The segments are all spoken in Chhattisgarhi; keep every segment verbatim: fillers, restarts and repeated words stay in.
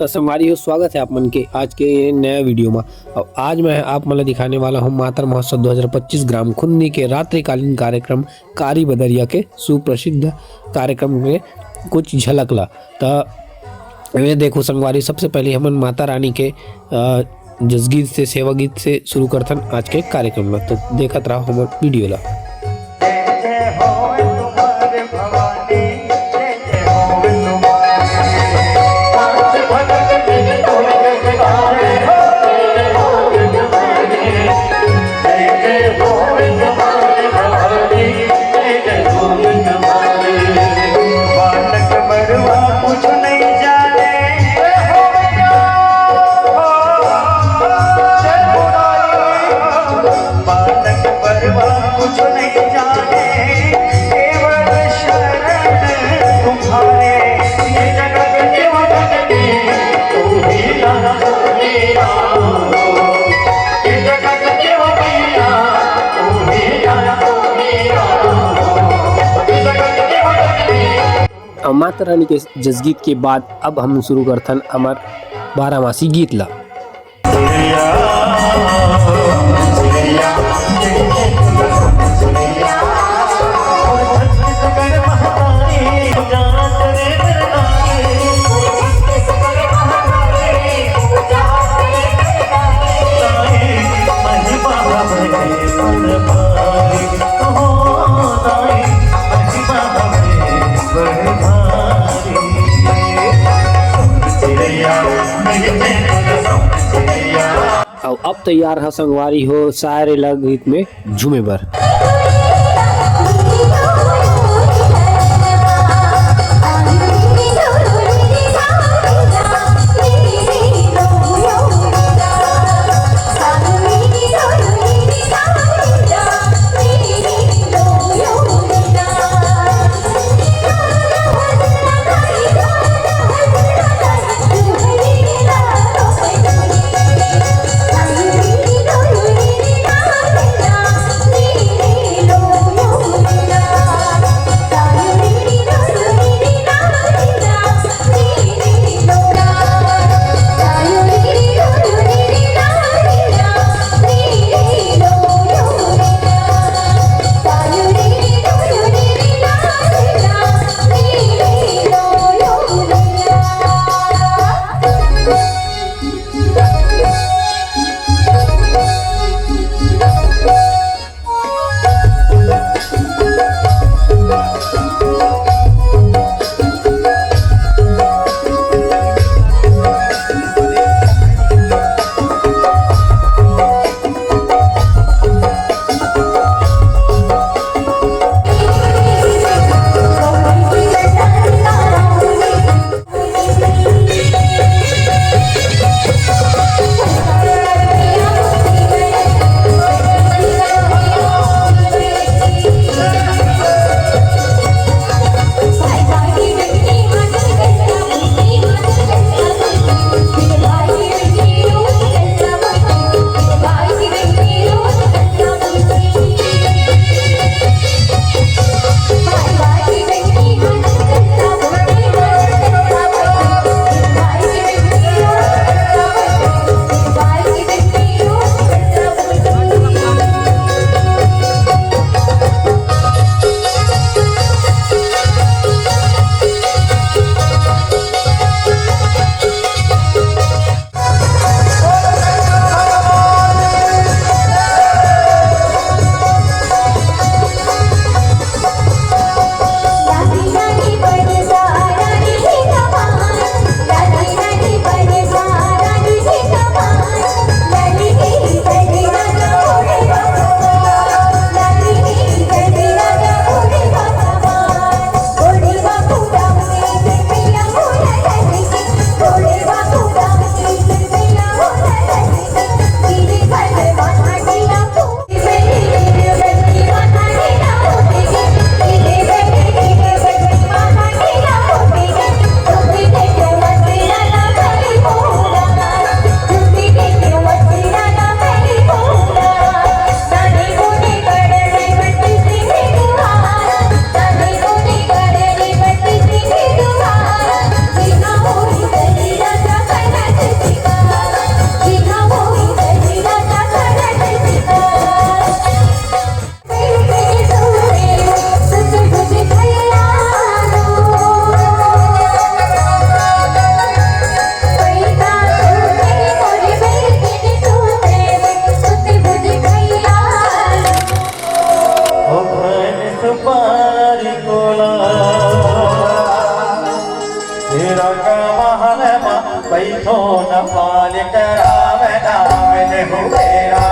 तो संगवारी हो, स्वागत है आप मन के आज के ये नया वीडियो में। और आज मैं आप मन ला दिखाने वाला हूँ मातर महोत्सव दो हज़ार पच्चीस ग्राम खुन्नी के रात्रिकालीन कार्यक्रम कारी बदरिया के सुप्रसिद्ध कार्यक्रम के कुछ झलक ला। तो ये देखो संगवारी, सबसे पहले हमन माता रानी के, अ, जसगीत से, सेवा गीत से शुरू करथन आज के कार्यक्रम ला। तो देखत रहो हमर वीडियो ला। अउ माता रानी के जसगीत के बाद अब हम शुरू करथन हमर बारहमासी गीत ला। अउ अब तैयार ह संगवारी हो सारे ला गीत में झूमे बर। रंग महल मा बैठो न पाल करावे नाम लेहु बेरा।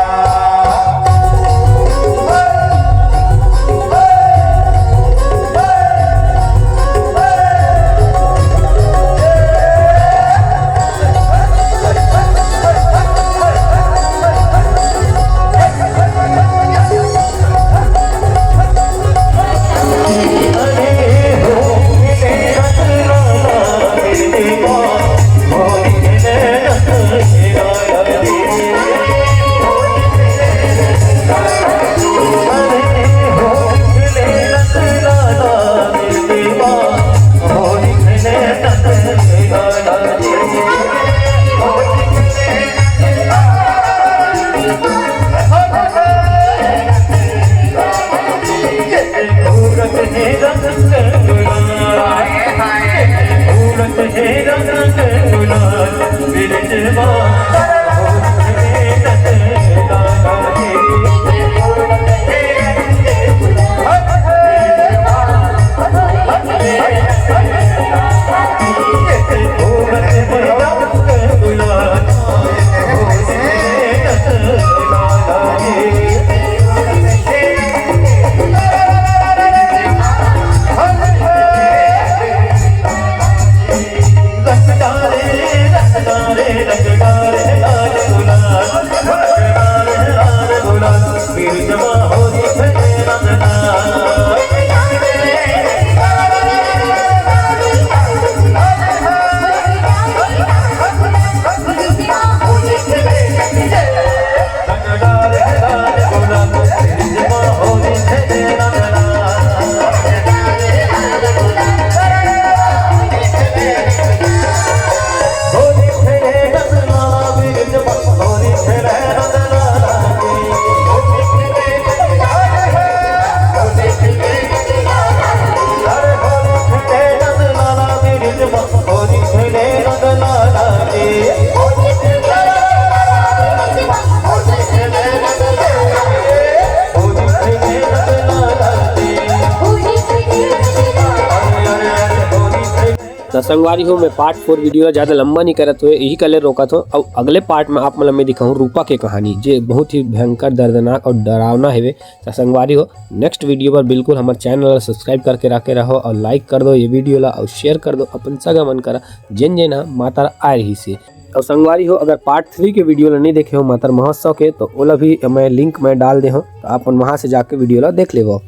त संगवारी हो, मैं पार्ट फोर वीडियो ला ज़्यादा लंबा नहीं करत हुए यही कले रोकत हो। अउ अगले पार्ट में आप मन ला मैं दिखाऊँ रूपा के कहानी, जे बहुत ही भयंकर, दर्दनाक और डरावना हेवे। त संगवारी हो, नेक्स्ट वीडियो बर बिल्कुल हमर चैनल ला सब्सक्राइब करके रखे रहो और लाइक कर दो ये वीडियो ला और शेयर कर दो अपन सगा मन करा, जेन जेन ह मातर आए रही से। और संगवारी हो, अगर पार्ट थ्री के वीडियो ला नहीं देखे हो मातर महोत्सव के, तो ओला भी मैं लिंक में डाल दे हूँ, तो आप मन वहाँ से जाके वीडियो ला देख लेवो।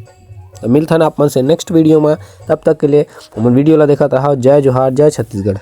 तो मिलथन आप मन से नेक्स्ट वीडियो में, तब तक के लिए हमन वीडियो ला देखत रहो। जय जोहार, जय छत्तीसगढ़।